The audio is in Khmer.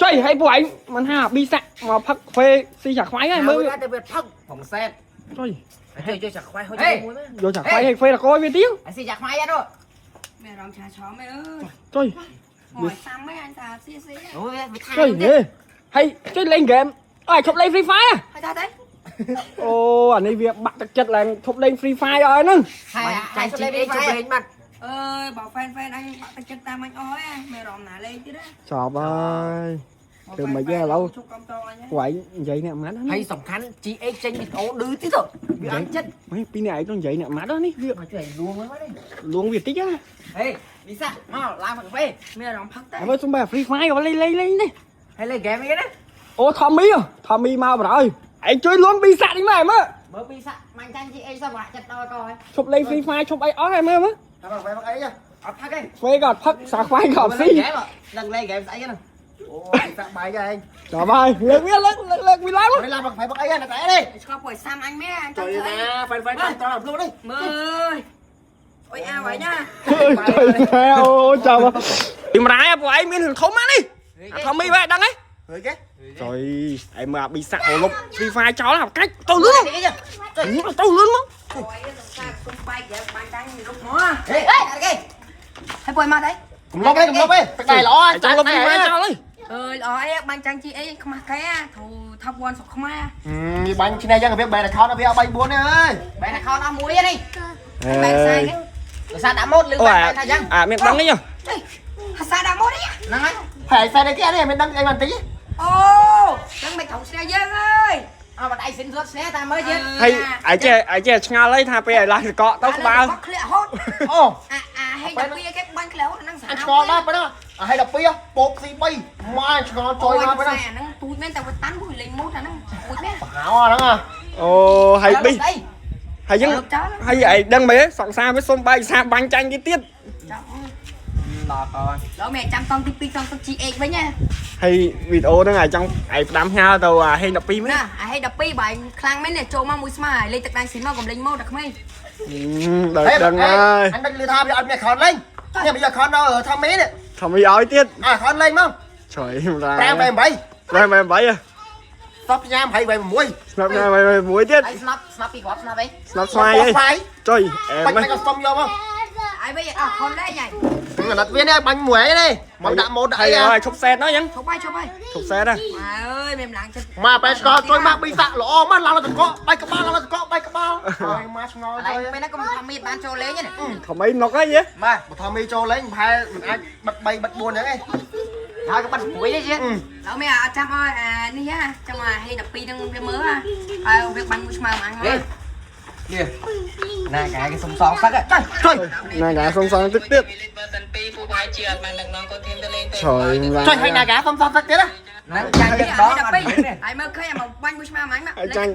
ចុយឲ្យពួកឯងមិនថាប៊ីសាក់មកផឹកកាហ្វេស៊ីឆាខ្វៃហើយមើល តែវាផឹក ផងសែត ចុយ ជួយជួយចាក់ខ្វៃហុចមួយមើល យកឆាខ្វៃឲ្យកាហ្វេតកយវាទៀត អាស៊ីចាក់ខ្មៃអត់ មានអារម្មណ៍ឆាឆមអើយ ចុយ មកសាំឯងអញថាស៊ីស៊ី អូវាវាថា ចុយហេហើយចុយលេងហ្គេមអើយឈប់លេង Free Fire ហើយថាទេ អូអានេះវាបាក់ទឹកចិត្តឡើងឈប់លេង Free Fire អស់ហ្នឹង ហើយ ចា ហើយ ញ់ជីអីជុំលេងបាត់ អើយបើហ្វេនហ្វេនអញបាក់ទឹកចិត្តតាមអញអស់ហើយមានអារម្មណ៍ណាលេងទៀតណា ចប់ហើយធ្វើមិនទេឥឡូវ ជប់កំតអញ ពួកឯងនិយាយអ្នកម៉ាត់ ហើយសំខាន់ GH ចេញវីដេអូឌឺទៀតទៅវាអត់ចិត្ត នេះពីរអ្នកឯងទៅនិយាយអ្នកម៉ាត់នេះវា មកជួយឲ្យលួងហ្នឹងនេះ លួងវាតិចណា ហេលីសាមកឡើងមកកាហ្វេ មានអារម្មណ៍ផឹកតែ ហើយមើលសុំបែ Free Fire ក៏លេងលេងលេងនេះ ហើយលេងហ្គេមអីណា អូថមីថមីមកបណ្ដោយឯងជួយលួងប៊ីសាក់នេះមកមើល មើលពីសាក់មាញ់ចាញ់ GH សោះបាក់ចិត្តដល់កហើយ ឈប់លេង Free Fire ឈប់អីអស់ហើយមើលមើល តែមកមកអី អត់ផឹកទេ ហ្វេក៏អត់ផឹកសាខ្វៃក៏អត់ស៊ី ដឹងលេងហ្គេមស្អីហ្នឹង អូសាក់បាយឯង ចាំហើយលើកវាលើកលើកលើកវាឡើង នេះឡើងមកមកអីណាតែនេះ ឆ្កប់ពួកសាំអញមែនអញច ជួយ ង់ធ្វើ ណាហ្វេនហ្វេនតាមតលួងនេះ មើលអុយអាវឯណា ជួយណែអូចាំពីម្រាយពួកឯងមានរឿងធំណាស់នេះអាថមីបែដឹងហ៎ ហើយគេ ចុយឯងមើលអាប៊ីសាក់អូលុប Free Fire ចោលអាកាច់ទៅលឿនទៅលឿនមក អូយសង្សារគុំបែកហ្គេមបាញ់ចាញ់លុបមក ហេអេអត់គេ ហើយពួកមកទេ កំឡុកទេកំឡុកទេទឹកដៃល្អ ចង់លុប Free Fire ចោលហើយ អើយល្អអីបាញ់ចាញ់ជីអីខ្មាស់កែធូថប់1ស្រុកខ្មែរ វាបាញ់ឈ្នះយ៉ាងវាបែន account វាអត់3 4ទេអើយ បែន account អស់មួយនេះ បែកសាយគេ ដោយសារដាក់ម៉ូតលឺ អូ បែនថាចឹង អាមានដឹងអី ហាសាដាក់មកនេះ ហ្នឹងហើយ ហើយហ្វេនអីគេនេះមានដឹងអីបានតិច អូដឹងមិនត្រូវស្នេហ៍យើងអើយ អត់បាត់ដៃសិនរត់ស្នេហ៍តាមមើលទៀត ហើយឯងចេះឯងចេះឆ្ងល់អីថាពេលឲ្យឡើងសកទៅក្បាល ក្លាក់ហូត អូ អាអាហេ12គេបាញ់ក្លាក់ហូតហ្នឹងសា អញឆ្ងល់ដែរប៉ុណ្ណាអាហេ12ពោកស៊ី3មកអញឆ្ងល់ចុយមកប៉ុណ្ណា អាហ្នឹងទូចមែនតែវាតាន់មួយលេងម៉ូតអាហ្នឹងទូចមែន បហៅអាហ្នឹង អូហើយប៊ីហើយយើង ចោល ហើយឯងដឹងមែនសង្សារវាសុំបែកសាបាញ់ចាញ់គេទៀត ចោល ដល់កន ដល់មែនចាំតង់ទី2តង់ទឹក GH វិញណា ហើយវីដេអូហ្នឹងឯងចង់ឯងផ្ដាំផ្ញើទៅអាហេង12មែន ណាអាហេ12បើឯងខ្លាំងមែននេះចូលមកមួយស្មើហើយលេងទឹកដៃស៊ីមកកុំលេងម៉ូតតែក្មេង ដល់ដឹងហើយ អញដឹងលឺថាវាអត់មាន account លេងនេះវាយក account ដល់ថាមីនេះ ធ្វើឲ្យឲ្យទៀត អា account លេងមក ឆយម្រា 5 8 5 8 សពញ៉ាំ28 6 ស្នាប់ញ៉ាំ8 6ទៀត ហើយស្នាប់ស្នាប់ពីគ្រាប់ស្នាប់អី ស្នាប់ស្វាយអី ស្វាយ ចុយអែម បាញ់បាញ់ក៏សុំយកមក អាយវិញអត់ខនដែរញ៉ៃ អាណិតវានេះបាញ់មួយឯនេះមកដាក់ម៉ូតដាក់អី ហើយឈប់សែតនោះយ៉ាង ឈប់ហើយឈប់ហើយ ឈប់សែតហ៎ អើយមានម្លងចិត្ត មកបែឆ្កល់ជួយមកប៊ីសាក់ល្អមកឡើងទៅកកបែកក្បាលឡើងទៅកកបែកក្បាលហើយមកឆ្ងល់ ឥឡូ ជួយ វពេលហ្នឹងក៏មិនថាមានបានចូលលេងទេ ធ្វើអីណុកហើយយេ បាទ បើថាមីចូលលេងប្រហែលមិនអាចបិទ3បិទ4អញ្ចឹងឯង ហើយក៏បាត់6ទេជា ដល់មានអត់ចាំអើយអានេះចាំអាហេ12ហ្នឹងវាមើលហើយវាបាញ់មួយឆ្មើអញមក នេះណាកាគេសុំសងសឹក ជួយ ណាកាសុំសងទឹកទៀត version 2ពូផៃជាអត់បានដឹកនាំកូនធីមទៅលេងទេ ឆយម្រា ជួយឲ្យណាកាសុំសងសឹកទៀតណា ហ្នឹងចាញ់ ហេ ដង 12ហើយមើលឃើញអាមកបាញ់មួយឆ្មើអញមក ហើយចាញ់